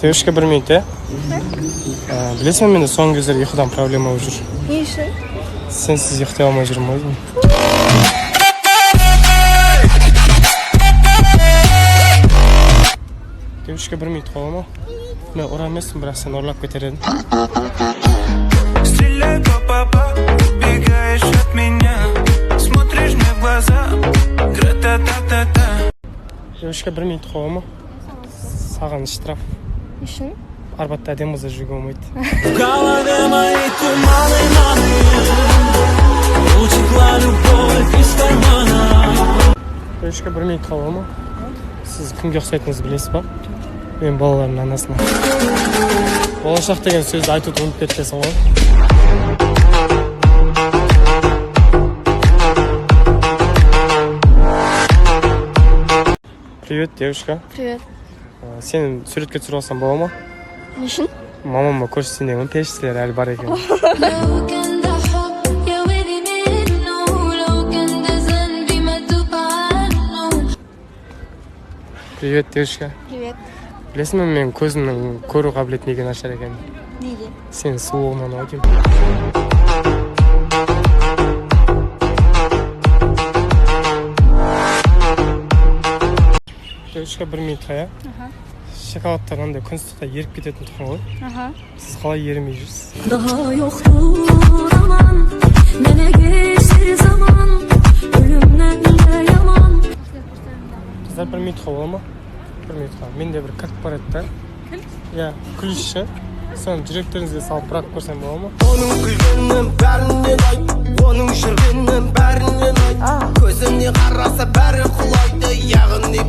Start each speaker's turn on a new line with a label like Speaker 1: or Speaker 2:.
Speaker 1: Девушка, бір минут, иә. Білесің бе, менде соңғы кездері ұйқыдан проблема болып жүр.
Speaker 2: Не үшін?
Speaker 1: Сенсіз ұйықтай алмай жүрмін ғой деймін. Девушка, бір минут бола ма? Мен ұры емеспін, бірақ сені ұрлап кетер едім.
Speaker 3: Стреляй, па-па-па, убегаешь от меня. Смотришь мне в глаза, гра-та-та-та-та.
Speaker 1: Девушка, бір минут бола ма? Саған штраф.
Speaker 2: Не үшін?
Speaker 1: Арбатта әдемі қыздар жүруге болмайды.
Speaker 3: В голове мои туманы, маны. Утекла любовь из кармана.
Speaker 1: Девушка, бір минут бола ма? Сіз кімге ұқсайтыныңызды білесіз ба? Мен балаларымның анасына. Болашақ деген сөзді айтуды ұмытып кеткенсің ғой. Привет, девушка.
Speaker 2: Привет.
Speaker 1: Сені суретке түсіріп алсам бола ма?
Speaker 2: Не үшін?
Speaker 1: Мамама көрсетсем деймін, періштелер әлі бар екен.
Speaker 4: لو كان ده حب يا ويلي منه، لو كان ده ذنبي ما توب عنه.
Speaker 1: Привет, девушка.
Speaker 2: Привет.
Speaker 1: Білесің бе, менің көзімнің көру қабілеті неге нашар екенін?
Speaker 2: Неге?
Speaker 1: Сенің сұлулығыңнан ау деймін. Девушка, бір минутқа, иә. Шоколадтар андай күн ыстықта еріп кететін тұғын ғой. Сіз қалай ерімей жүрсіз?
Speaker 4: Daha yoktur aman. Ne ne geçti zaman. Ölümden de yaman.
Speaker 1: Қыздар, бір минутқа бола ма? Бір минутқа. Менде бір кілт бар еді да. Кілт? Иә, ключ ше. Соны жүректеріңізге салып бірақ көрсем бола ма?
Speaker 5: Оның күлгені бәріне ұнайды, оның жүргені бәріне ұнайды. Көзіне қараса, бәрі құлайды, яғни